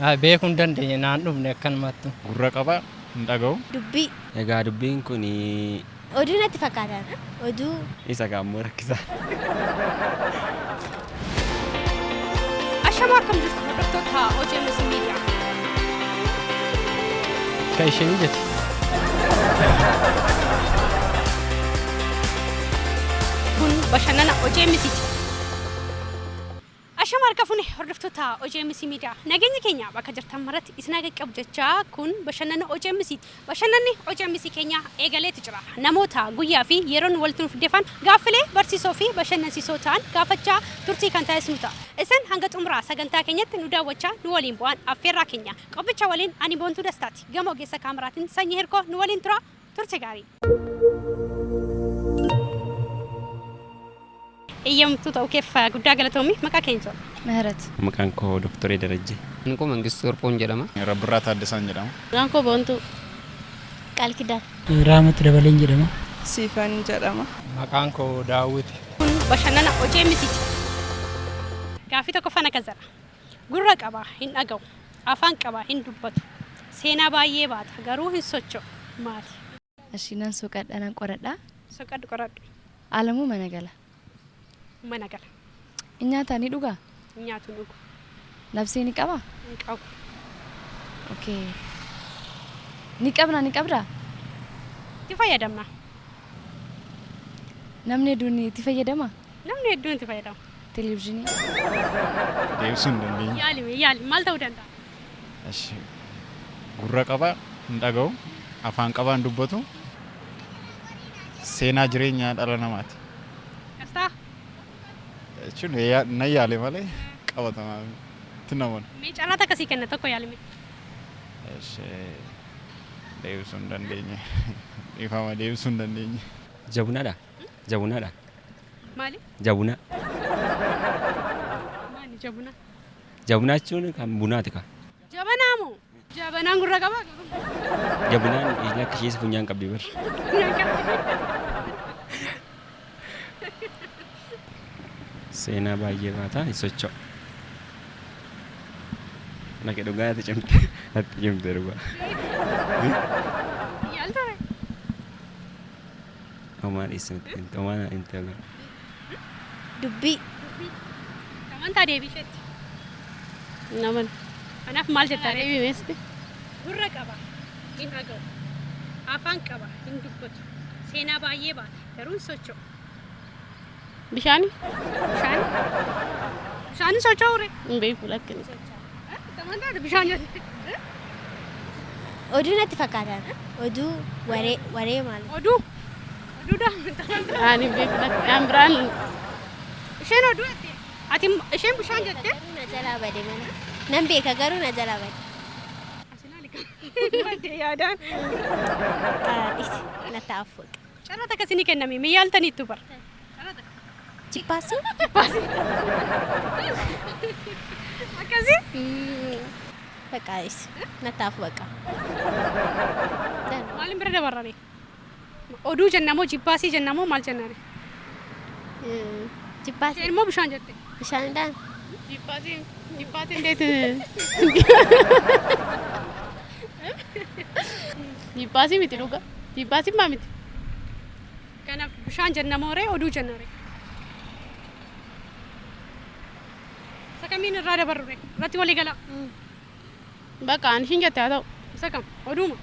Beekuu hin dandeenye naan dhufne akkanumattu. Gurra qaba hin dhaga'u. Dubbii. Egaa dubbiin kun Oduu natti fakkaata. Oduu. Isa gaammoo rakkisaa. Ashamaa akkam jirtu hordoftoota OGMS Media. Akka ishee mijate. Kun bashannana OGMS ti. Ashama harka fuune hordoftoota OGMC Media. Nageenya keenya bakka jirtan maratti isin haa qaqqabu jechaa kun bashannana OGMC ti. Bashannanni OGMC keenya eegaleeti jira. Namoota guyyaa fi yeroon walitti nuuf defan gaaffilee barsiisoo fi bashannansiisoo ta'an gaafachaa turtii kan taasisnu ta'a. Isin hanga xumuraa sagantaa keenyatti nu daawwachaa nu waliin bu'aan affeerraa keenya. Qophicha waliin ani Boontuu Dastaati. Gama ogeessa kaameraatiin Sanyii Hirkoo nu waliin tura. Turte gaarii. Eeyyamtuu ta'uu keef guddaa galatoomi. Maqaa keenya tola. ምህረት. Maqaan koo Doktoree Darajjee. Maqaan koo Mangistuu Warquun jedhama. Rabbirraa Taaddasaan jedhama. Maqaan koo Boontuu. Qaalkidaan. Raamatu Dabaleen jedhama. Siifan jedhama. Maqaan koo Daawwiti. Kun bashannana OGMC ti. Gaaffii tokkoffaan akkas jedha. Gurra qaba hin dhaga'u, afaan qaba hin dubbatu, seenaa baay'ee baata garuu hin socho'u. Maali? Ishi nan soqadha nan qoradha. Soqadhu qoradhu. Alamuu mana gala. Mana gala. In nyaataa ni dhugaa? Hin nyaatu hin dhugu. Nabsee ni qabaa? Hin qabu. Okay. Ni qabna ni qabdaa? Itti fayyadamna. Namni hedduun itti fayyadama? Namni hedduun itti fayyadama. Televezyiinii. Deebisuu hin dandeenye. Yaali mee yaali maal ta'uu danda'a? Eshi. Gurra qaba hin dhaga'u. Afaan qaba hin dubbatu. Seenaa jireenya dhala namaati. Akkas ta'a? Jechuun nan yaale malee qabatamaa itti namoonni. Mee carraa takka sii kenna tokko yaali mee. Eshi. Deebisuu hin dandeenye. Dhiifama deebisuu hin dandeenye. Jabunaadha. Jabunaadha. Maali? Jabuna. Maali jabuna? Jabunaa jechuun kan bunaati ka. Jabanaa moo? Jabanaan gurra qabaa garuu? Jabunaan akka ishees funyaan qabdi bar. Funyaan qabdi. Seenaa baay'ee baata hin socho'u. Naqe dhugaa natti cimte natti cimte dhugaa. Yaal ture. Homaa dhiisi natti himte homaa na himte dhugaa. Dubbii. Amantaa deebii isheetti. Naman. Kanaaf maal jettaa ree? Deebii meesti. Gurra qaba hin dhaga'u. Afaan qaba hin dubbatu. Seenaa baay'ee baata garuu hin socho'u. Bishaani. Bishaan. Bishaan hin socho'u ree? Hin beeku lakkini. Amantaa bishaan jette. Oduu natti fakkaata. Oduu waree waree maal? Oduu. Oduudha. Ani hin beeku lakkini. An biraan Isheen oduu jette. Ati isheen bishaan jette. Garuu na jalaa bade mana. Nan beeka garuu na jalaa bade. As ilaali kan. Badde yaadaan. Dhisi natti hafuudha. Carraa takka isinii kenname mee yaaltaniittu bara. Carraa takka. Jibbaasii. Jibbaasii. Akkasii. Bakka dhisi natti hafu bakka. Maaliin bira dabarrame? Oduu jenna moo jibbaasii jenna moo maal jenna? Jibbaasii. Isheen immoo bishaan jette. Bishaanidhaan. Jibbaatiin jibbaatiin deeti. Jibbaasii miti dhuga. Jibbaasii maa miti. Kanaaf bishaan jenna moo ree oduu jenna ree? Isa kamiin irraa dabarru ree? Irratti walii galaa. Bakka ani ishiin jette haa ta'u. Isa kam? Oduuma.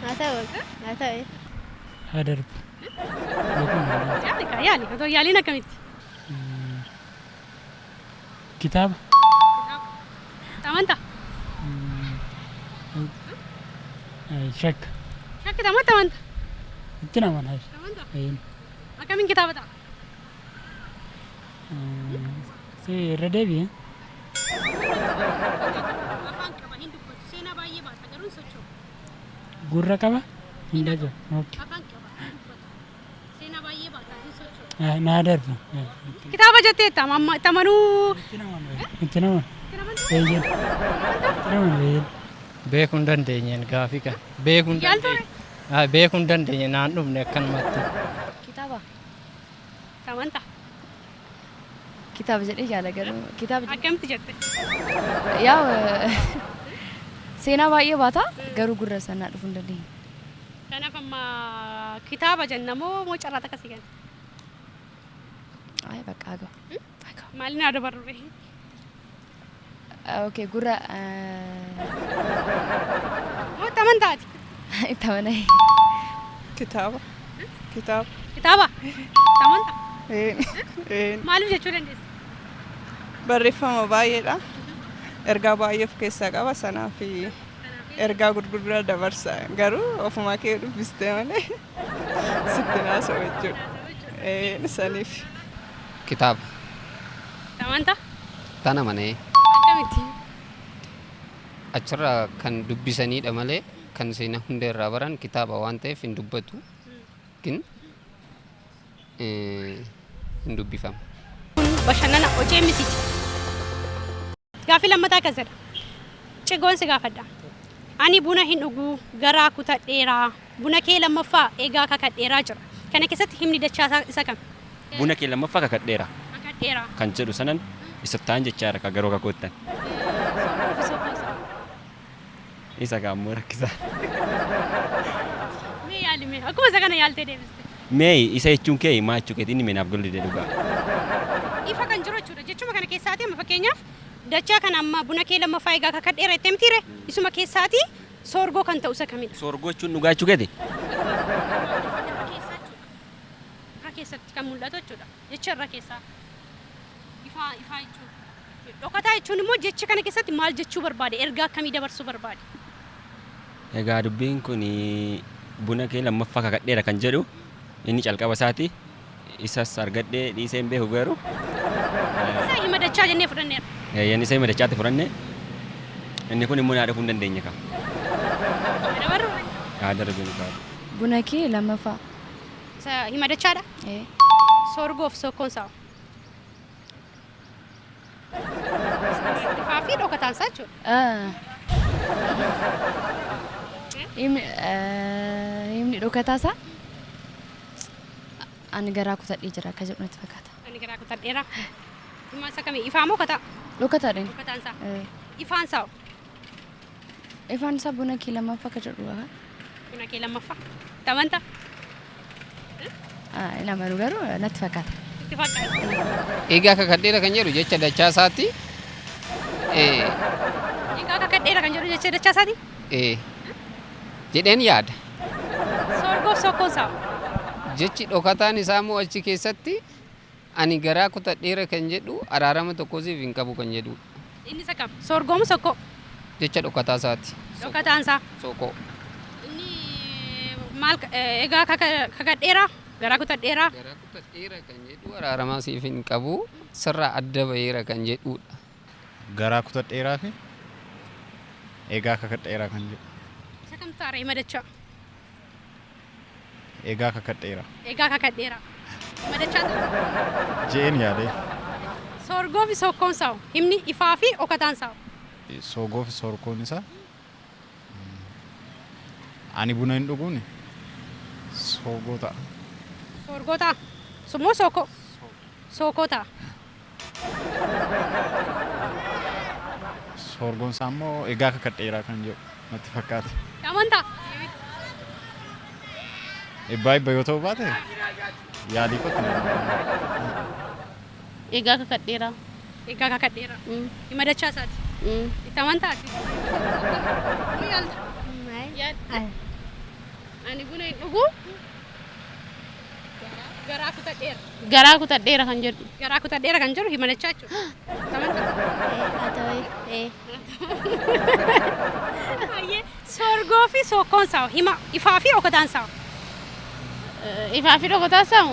Haa ta'u haa ta'u. Haa darbu. Beekuu hin dandeenye. Yaali kaa yaali. Otoo yaaliin akkamitti? Kitaaba. Amantaa. Shakka. Shakkita moo amantaa? Itti naman haa. Amantaa. Eeyyin. Akkamiin kitaaba ta'a? Si irra deebi'e. Afaan qaba hin dubbatu. Seenaa baay'ee baata garuu hin socho'u. Gurra qaba. Hin dhaga'u. Okay. Afaan qaba hin dubbatu. Seenaa baay'ee baata hin socho'u. Naa darbu. Kitaaba jetteetta amma itti amanuu. Itti naman. Eeyyin. Itti naman eeyyin. Beekuu hin dandeenyeen gaafii kana. Beekuu hin Yaal ture. dandeenye. Beekuu hin dandeenye naan dhufne akkanumatti. Kitaaba. Amantaa. Kitaaba jedhee yaala garuu kitaaba. Akkamitti jette? Yaa seenaa baay'ee baata garuu gurra sanaa dhufuu hin dandeenye. Kanaaf amma kitaaba jenna moo moo carraa akkasii kenna? Ay bakka haa ga'u. Maaliin haa dabarru? Okay, gurra Moo itti amantaati? Itti amanaa. Kitaaba. Kitaaba. Kitaaba? Itti amantaa? Een. Maaliif jechuu dandeessa? Barreeffama baay'eedha. Ergaa baay'ee of keessaa qaba. Sanaaf ergaa gurguddaa dabarsa. Garuu ofuma kee dubbistee malee sitti naasa'u jechuudha. Een saniif. Kitaaba. Itti amantaa? Tana manee Akkamitti? Achirraa kan dubbisanidha malee kan seenaa hunda irraa baran kitaaba waan ta'eef hin dubbatu. Kin hin dubbifama. Bashannana hojii misiiti. Gaaffii lammataa akkas jedha. Cigoon si gaafadha. Ani buna hin dhuguu, garaa kutadheeraa. Buna kee lammaffaa eegaa kakadheeraa jira. Kana keessatti himni dachaa isa kam? Buna kee lammaffaa kakadheera Kakadheeraa. kan jedhu sanan isa ta'an jechaadha ka garuu kakoottan. Isa kaammoo rakkisaa. Mee yaali mee akkuma isa kana yaaltee deebiste. Mee isa jechuun kee maa jechuu keetiin inni naaf galu dide dhugaa. Ifa kan jiru jechuudha. Jechuma kana keessaati amma fakkeenyaaf dachaa kana amma buna kee lammaffaa eegaa kakadheera jettee mitiire isuma keessaati soorgoo kan ta'u isa kamidha? Soorgoo jechuun dhugaa jechuu keeti? Irra keessatti kan mul'atu jechuudha. Jecha irra keessaa. Ifaa ifaa jechuudha. Dhokataa jechuun immoo jecha kana keessatti maal jechuu barbaade? Ergaa akkamii dabarsuu barbaade? Egaa dubbiin kun buna kee lammaffaa kakadheera kan jedhu inni calqaba isaati. Isas argadhee dhiisee hin beeku garuu. Isa hima dachaa jennee fudhanneera. Eeyyaan isa hima dachaatti fudhanne inni kun immoo naa dhufuu hin dandeenye ka. Dabarru. Haa darbinu kaa. Buna kee lammaffaa. Isa hima dachaadha. Soorgoof sokkoon isaa. Ifaa fi dhokataan isaa jechuudha. Himni dhokataa isaa ani garaa kutadhee jira akka jedhu natti fakkaata. Ani garaa kutadheera. Hima isa kamii? Ifaa moo kataa? Dhokataadha inni. Dhokataan isaa. Ifaan isaa. Ifaan isaa buna kee lammaffaa akka jedhu. Buna kee lammaffaa. Itti amantaa? Hin amanu garuu natti fakkaata. Itti fakkaata. Egaa kakadheera kan jedhu jecha dachaa isaati. Egaa kakadheera kan jedhu jecha dachaa isaati. Jedheen yaada. Soorgoof sokkoon isaa. Jechi dhokataan isaa immoo achi keessatti ani garaa kutadheera kan jedhu araarama tokko siif hin qabu kan jedhu. Inni isa kam? Soorgoomu sokkoo. Jecha dhokataa isaati. Dhokataan isaa. Sokkoo. Inni maal egaa kakadheera garaa kutadheera. Garaa kutadheera kan jedhu araarama siif hin qabu sirraa adda baheera kan jedhudha. Garaa kutadheeraa fi egaa kakadheeraa kan jedhu. Isa kam taara hima dachaa? Egaa kakadheera. Egaa kakadheera. Hima dachaa ta'a. Je'een yaadee. Soorgoo fi sokkoon isaa himni ifaa fi dhokataan isaa. Soogoo fi soorgoon isaa ani buna hin dhuguuni soogoo ta'a. Soorgoo ta'a. Summoo sookoo. Sookoo ta'a. Soorgoon isaa immoo egaa kakadheeraa kan jedhu natti fakkaata. Amantaa. Dhibbaa dhibba yoo ta'u baate yaalii kootti nama. Egaa kakadheera. Egaa kakadheera. Hima dachaa isaati. Itti amantaati. Ni yaalta. Ani buna hin dhugu. Garaa kutadheera. Garaa kutadheera kan jedhu. Garaa kutadheera kan jedhu hima dachaa jechuudha. Itti amantaa. Haa ta'u. Baay'ee soorgoo fi sokkoon isaa hima ifaa fi dhokataan isaa. Ifaa fi dhokataa isaa.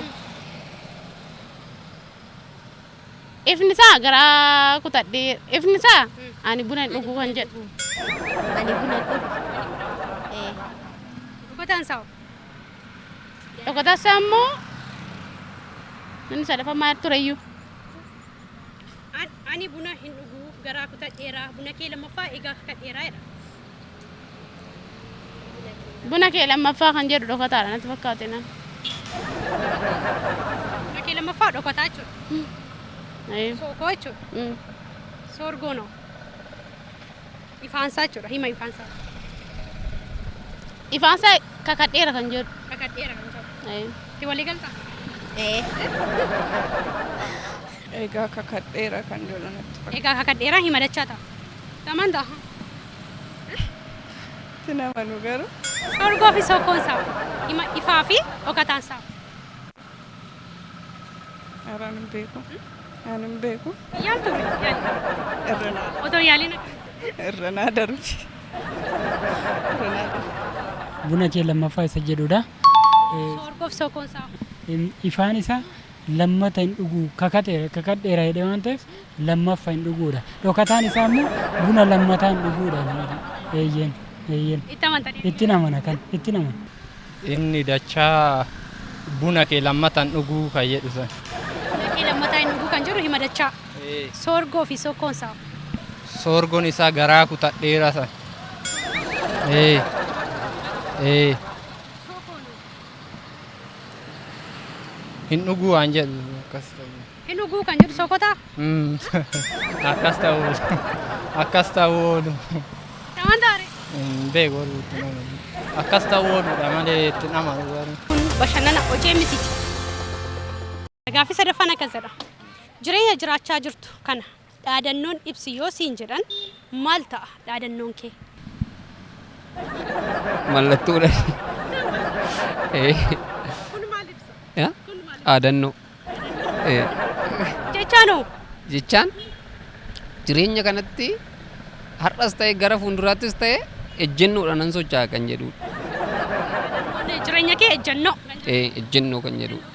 Ifni isaa garaa kutadheera. Ifni isaa ani buna hin dhugu kan jedhu. Ani buna hin dhugu. Dhokataan isaa. Dhokataa isaa immoo inni sadaffaa maal tureyyuu? Ani buna hin dhugu, garaa kutadheera, buna kee lammaffaa egaa kakadheeraa jedha. Buna kee lammaffaa kan jedhu dhokataadha natti fakkaate nan. Buna kee lammaffaa dhokataa jechuudha. Sookoo jechuudha. Soorgoon hoo? Ifaansaa jechuudha. Hima ifaansaa. Ifaansaa kakadheera kan jedhu. Kakadheera kan jedhu. Itti walii galtaa? Egaa kakadheera kan jedhu natti fakkaata. Egaa kakadheeraa hima dachaa ta'a. Amantaa? Itti namanu garuu. Soorgoo fi sookoon isaa hima ifaa fi dhokataan isaa. Ara hin beeku. Ani hin beeku. Yaaltu yaali. Irra naa Otoo yaaliin irra naa darbi. Irra naa darbi. Buna kee lammaffaa isa jedhudha. Soorgoo fi sookoon isaa. Ifaan isaa lammata hin dhugu kakate kakadheera jedhee waan ta'eef lammaffaa hin dhuguudha. Dhokataan isaa immoo buna lammataa hin dhuguudha. Eeyyeen eeyyeen. Itti amantanii? Itti namana kan itti namana. Inni dachaa buna kee lammatan dhuguu kan jedhu san. Buna kee lammataa hin dhuguu kan jedhu hima dachaa. Soorgoo fi sookoon isaa. Soorgoon isaa garaa kutadheera san. Ee. Ee. Hin dhuguu waan jedhu akkas ta'u. Hin dhuguu kan jedhu sookotaa? Akkas ta'u akkas ta'u oolu. Amantaa ree? Hin beeku oolu itti namanu. Akkas ta'u ooluudha malee itti namanu garuu. Kun bashannana hojii misiiti. Gaaffii sadaffaan akkas jedha. Jireenya jiraachaa jirtu kana dhaadannoon ibsi yoo siin jedhan maal ta'a dhaadannoon kee? Mallattoodha. Kun maal ibsa? Dhaadannoo. Jechaanoo? Jechaan jireenya kanatti har'as ta'e gara fuulduraattis ta'e ejjennoodhaan nan socho'a kan jedhudha. Jireenya kee ejjennoo. Ejjennoo kan jedhudha.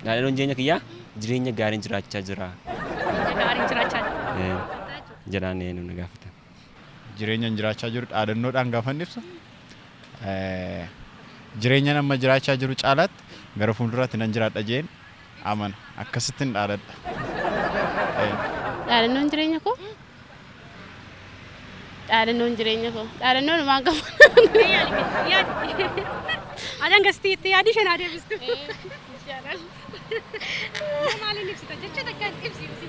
Dhaadannoon jireenya kiyyaa jireenya gaariin jiraachaa jira. Jireenya gaariin jiraachaa jira. Jedhaan namni gaafatan. Jireenya jiraachaa jiru dhaadannoodhaan gaafa inni ibsu jireenya nama jiraachaa jiru caalaatti gara fuulduraatti nan jiraadha jeen amana akkasittiin dhaadadha. Dhaadannoon jireenya koo? Dhaadannoon jireenya koo. Dhaadannoon waan qabu. Adaan gasti itti yaadi isheen adeemsistu. Maaliin ibsita? Jecha takkaan ibsi ibsi.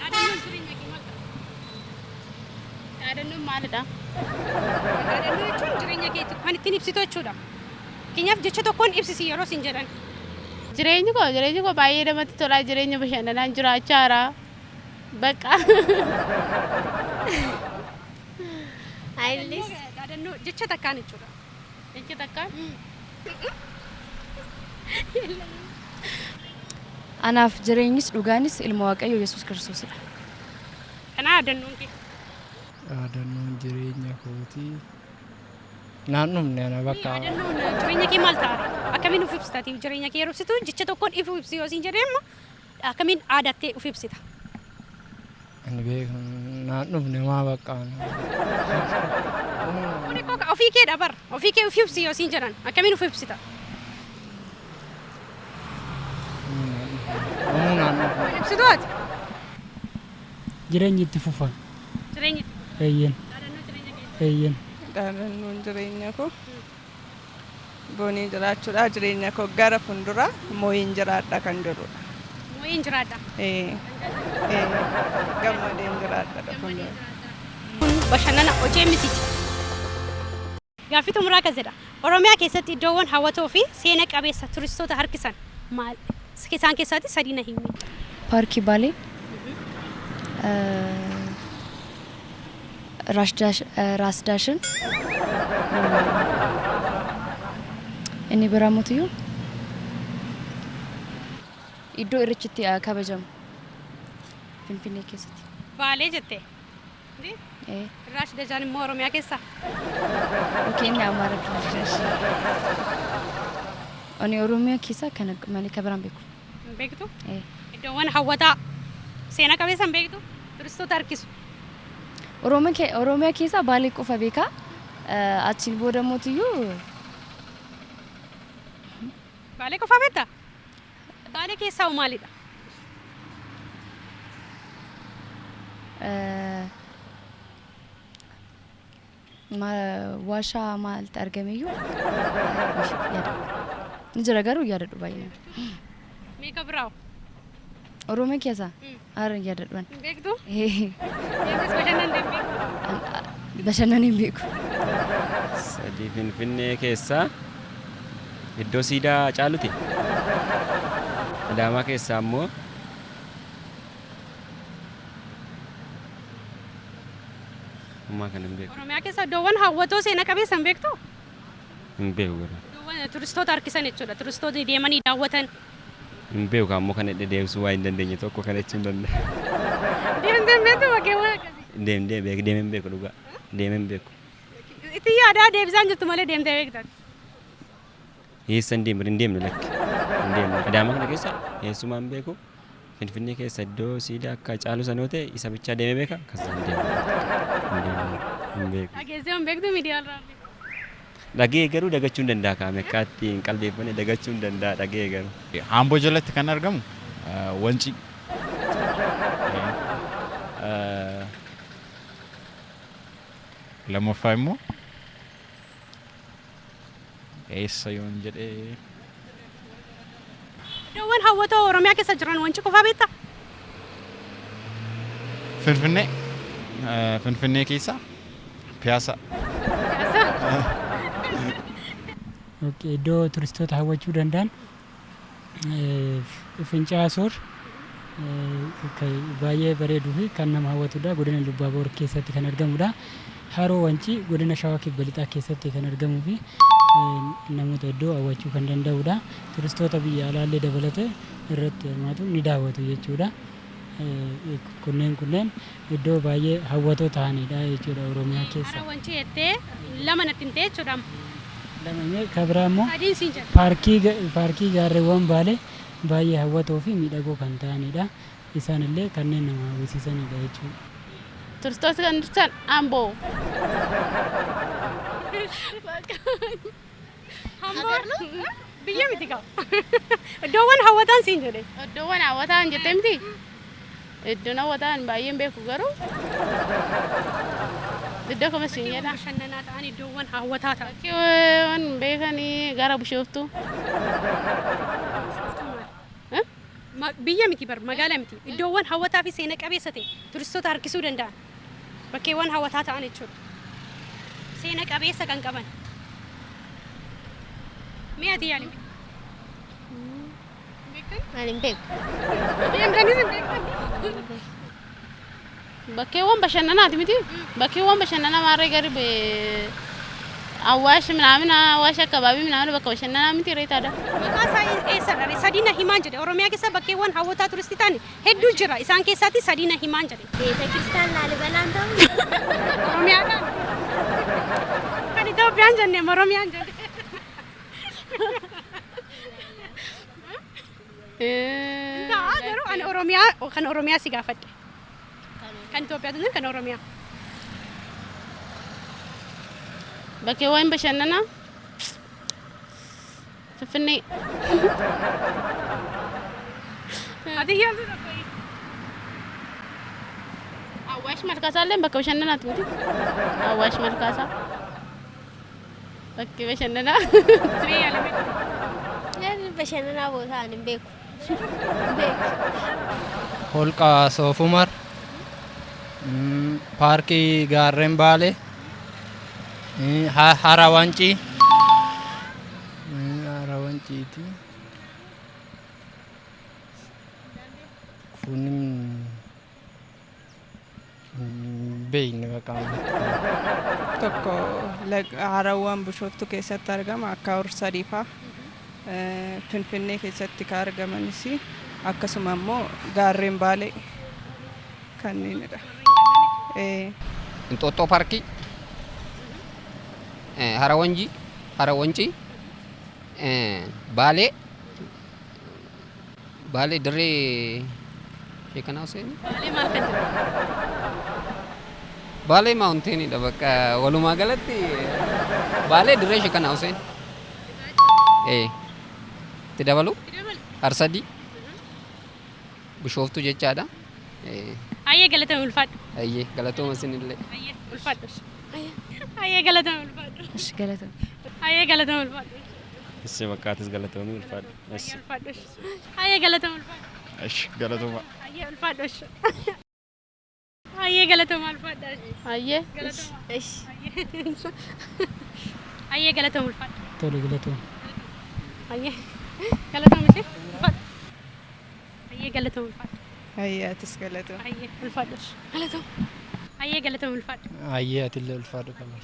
Dhaadannoon jireenya kee maal ta'a? Dhaadannoon maalidha? Dhaadannoo jechuun jireenya kee kan ittiin ibsitu jechuudha. Fakkeenyaaf jecha tokkoon ibsisi yeroo siin jedhan. Jireenyi koo baay'ee namatti tola, jireenya bashannanaan jiraachaa jira. Bakka. Ayilis. Dhaadannoo jecha takkaan jechuudha. Jecha takkaan? Anaaf jireenyis dhugaanis ilma Waaqayyoo Yesuus Kiristoosidha. Kanaa dhaadannoon kee. Dhaadannoon jireenya kootii. Naan dhumne ana bakka. Dhaadannoon jireenya kee maal ta'a? Akkamiin of ibsita? Jireenya kee yeroo ibsitu jecha tokkoon if ibsi yoo siin jedhee amma akkamiin aadattee of ibsita? Ani beeku naan dhumne maa bakka. Kun koo ofii kee dabar ofii kee of ibsi yoo siin jedhan akkamiin of ibsita? Omuu naan dhumne. Kan ibsitu ati? Jireenyi itti fufa. Jireenyi itti fufa. Eeyyeen. Dhaadannoo jireenya kee. Eeyyeen. Dhaadannoon jireenya koo boonii jiraachuudha. Jireenya koo gara fuulduraa moo'iin jiraadha kan jedhudha. Moo'iin jiraadha. Ee, gammadeen jiraadha fuuldura. Kun bashannana hojii misiiti. Gaaffii xumuraa akkas jedha. Oromiyaa keessatti iddoowwan hawwatoo fi seena qabeessa turistoota harkisan maal? Isaan keessaatti sadii na himi. Paarkii Baalee. Raas Daashin. Inni biraa mootiyyuu iddoo irreechi itti kabajamu Finfinnee keessatti. Baalee jette. Ee. Raas Dajaan immoo Oromiyaa keessa. Okay, inni Amaara kililii. Ani Oromiyaa keessa kana malee kan biraan beeku. Hin beektu? Ee. Iddoowwan hawwataa seena qabeessa hin beektu? Turistoota harkisu. Oromiyaa keessa Baalee qofa beekaa. Achiin booda mootiyyuu Baalee qofa beektaa? Baalee keessaa hoo maalidha? Waashaa maaltu argameyyuu yaada. Ni jira garuu yaadadhu baay'inaan. Meeqa biraa? Oromoo keessa har'a hin yaadadhu. Hin beektu? Ee. Deemtes bashannantee hin beektu? Bashannanee hin beeku. Sadii Finfinnee keessaa iddoo siidaa caaluti. Adaamaa keessaa immoo ammaa kana hin beeku. Oromiyaa keessa iddoowwan hawwatoo seena qabeessa hin beektu? Hin beeku garuu. Iddoowwan turistoota harkisan jechuudha. Turistoonni deemanii daawwatan. Hin beeku ammoo kana deebisuu waa hin dandeenye tokko kana jechuu hin danda'u. Deemtee hin beektu bakkeewwan akkasii? Deemtee beeku deemee hin beeku dhugaa. Deemee hin beeku. Itti yaadaa deebisaan jirtu malee deemtee beektan. Eessa hin deemne hin deemne lakki. Hin deemne. Adaamaa kana keessa eessumaa hin beeku. Finfinnee keessa iddoo siidaa akka caalu sanoo ta'e isa bichaa deemee beeka. Akkas hin deemne. Hin deemne. Hin beeku. Dhageessee hin beektu miidiyaa irraa. Dhagee garuu dagachuu hin danda'a kaame akkaatti hin qalbeeffanne dagachuu hin danda'a dhagee garuu. Amboo jalatti kan argamu Wancii. Lammaffaa immoo eessa yoon jedhee Iddoowwan hawwatoo Oromiyaa keessa jiran Wancii qofaa beektaa? Finfinnee Finfinnee keessa Piyaasa. Okay, iddoo turistoota hawwachuu danda'an Fincaa'aa Soor baay'ee bareeduu fi kan nama hawwatudha. Godina Ilubaaboor keessatti kan argamudha. Haroo Wancii godina Shawaa Kibba Lixaa keessatti kan argamuu fi namoota iddoo hawwachuu kan danda'udha. Turistoota biyya alaallee dabalatee irratti hirmaatu ni daawwatu jechuudha. Kunneen kunneen iddoo baay'ee hawwatoo ta'anidha jechuudha Oromiyaa keessa. Hara Wancii jettee lama natti himtee jechuudha. Lama himee kan biraa immoo Sadiin siin jedha. paarkii gaarreewwan Baalee baay'ee hawwatoo fi miidhagoo kan ta'anidha. Isaanillee kanneen nama hawwisiisanidha jechuudha. Turistoota kan dhuftan Amboo. Amboo biyya miti qaba. Iddoowwan hawwataan siin jedhe. Iddoowwan hawwataan jettee miti? Iddoon hawwataan baay'een beeku garuu iddoo kam siin jedha. Bashannanaa ta'an iddoowwan hawwataa ta'an. Bakkeewwan beekanii gara Bishooftuu. Biyya miti bar magaalaa miti. Iddoowwan hawwataa fi seena qabeessa ta'e turistoota harkisuu danda'an. Bakkeewwan hawwataa ta'an jechuudha. Seena qabeessa kan qaban. Mee ati yaali? Ani hin beeku. Deemtanis hin beektan. Bakkeewwan bashannanaati miti? Bakkeewwan bashannanaa maarree gari Awwaash minaamin Awwaash akkabaabii minaamin bakka bashannanaa miti reetaadha. Maqaa isaa eessadha? Sadii na himaan jedhe. Oromiyaa keessa bakkeewwan hawwataa turistii ta'an hedduu jira. Isaan keessaatti sadii na himaan jedhe. Beeta Kiristaan Laalibalaan ta'u. Oromiyaadhaan. Kan Itoophiyaan jenne Oromiyaan jenne. Ta'a garuu ani Oromiyaa kan Oromiyaa si gaafadhe. Kan Itoophiyaa tun kan Oromiyaa. Bakkeewwan bashannanaa Finfinnee. Ati yaaltu tokko. Awwaash Malkaasaa illee bakka bashannanaati miti? Awwaash Malkaasaa. Bakki bashannanaa. Mee yaalame. Namni bashannanaa bootaa ani hin beeku. Hin beeku. Holqa Soofumar, paarkii gaarreen Baalee, Hara Wancii, Hara Wanciiti. Kun hin beekne bakka. Tokko harawwan Bishooftuu keessatti argama akka Horsadii fa'a. Finfinnee keessatti kan argamanis akkasuma immoo gaarreen Baalee kanneenidha. Inxooxxoo paarkii, Hara Wanjii, Hara Wancii, Baalee, Baalee dirree Sheekanaa Hussein. Baalee maal kan jedhamu? Baalee maawunteeniidha bakka walumaa galatti Baalee dirree Sheekanaa Hussein. Itti dabalu Harsadii Bishooftuu jechaadha. Ayyee galatame ulfaadhu. Ayyee galatooma isinillee. Ayyee ulfaadhu. Ayyee galatame ulfaadhu. Ishi galatame. Ayyee galatame ulfaadhu. Issi bakkaatis galatoomii ulfaadhu. Issi. Ulfaadhu. Ayyee galatame ulfaadhu. Ish galatooma. Hayyee ulfaadhu. Ish. Hayyee galatooma ulfaadha. Hayyee. Galatooma. Ish. Hayyee galatooma ulfaadha. Tole galatooma. Hayyee galatooma ishee ulfaadha. Hayyee galatooma ulfaadha. Hayyee atis galatooma. Hayyee ulfaadhu. Galatooma. Hayyee galatooma ulfaadha. Hayyee atillee ulfaadhu qaba.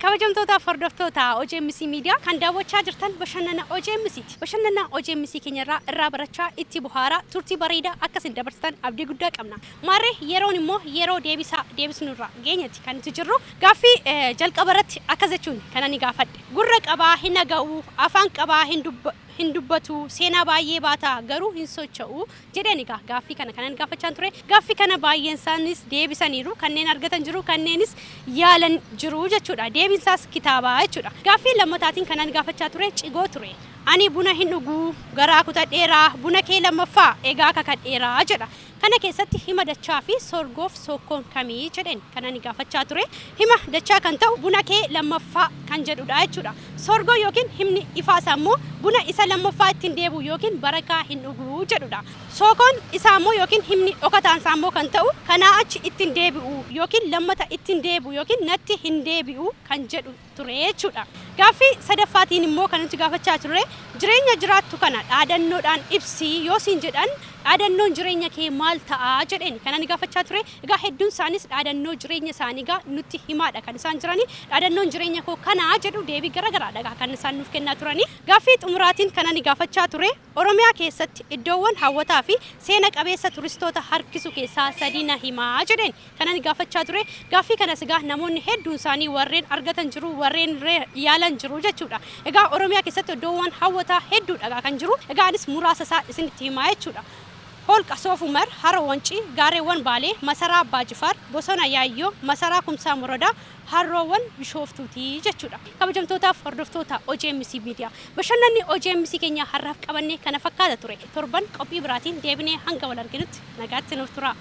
Kabajamtootaaf hordoftoota OGMC Miidiyaa kan daawwachaa jirtan bashannana OGMCti. Bashannana OGMC keenyarraa irraa barachaa itti bohaaraa turtii bareedaa akkasin dabarsitan abdii guddaa qabna. Maarree yeroon immoo yeroo deebisaa deebisnurra geenyati kan nuti jirru gaaffii jalqaba irratti akkas jechuun kan ani gaafadhe. Gurra qabaa hin dhaga'u, afaan qabaa hin dubbatu, seenaa baay'ee baata garuu hin socho'u jedheen egaa gaaffii kana kanan gaafachaa ture. Gaaffii kana baay'een isaanis deebisaniiru, kanneen argatan jiru, kanneenis yaalan jiru jechuudha. Deebiin isaas kitaabaa jechuudha. Gaaffii lammataatiin kanan gaafachaa ture cigoo ture. Ani buna hin dhuguu, garaa kutadheeraa, buna kee lammaffaa egaa kakadheeraa jedha. Kana keessatti hima dachaa fi sorgoof sokkoon kamii jedheen kan ani gaafachaa ture. Hima dachaa kan ta'u buna kee lammaffaa kan jedhudha jechuudha. Sorgoo yookiin himni ifaa isaa immoo buna isa lammaffaa ittiin deebi'u yookiin barakaa hin dhuguu jedhudha. Sookoon isaa immoo yookiin himni dhokataan isaa immoo kan ta'u kanaa achi ittiin deebi'u yookiin lammata ittiin deebi'u yookiin natti hin deebi'u kan jedhu ture jechuudha. Gaaffii sadaffaatiin immoo kan nuti gaafachaa turre jireenya jiraattu kana dhaadannoodhaan ibsi yoo siin jedhan dhaadannoon jireenya kee maal ta'a jedheen kan ani gaafachaa ture. Egaa hedduun isaanis dhaadannoo jireenya isaanii egaa nutti himaadha kan isaan jiranii. Dhaadannoon jireenya koo kanaa jedhu deebii garaagaraadha kan isaan nuuf kennaa turanii. Gaaffii xumuraatiin kan ani gaafachaa ture Oromiyaa keessatti iddoowwan hawwataa fi seena qabeessa turistoota harkisu keessaa sadii na himaa jedheen kan ani gaafachaa ture. Gaaffii kanas egaa namoonni hedduun isaanii warreen argatan jiru, warreen yaalan jiru jechuudha. Egaa Oromiyaa keessatti iddoowwan hawwataa hedduudha kan jiru. Egaa anis muraasa isaa isinitti himaa jechuudha. Holqa Soof Umar, Hara Wancii, Gaarreewwan Baalee, Masaraa Abbaa Jifaar, Bosona Yaayyoo, Masaraa Kumsaa Morodaa, Harroowwan Bishooftuuti jechuudha. Kabajamtootaaf hordoftoota OGMC Miidiyaa. Bashannanni OGMC keenya har'aaf qabannee kana fakkaata ture. Torban qophii biraatiin deebinee hanga wal arginutti nagaatti nuuf tura.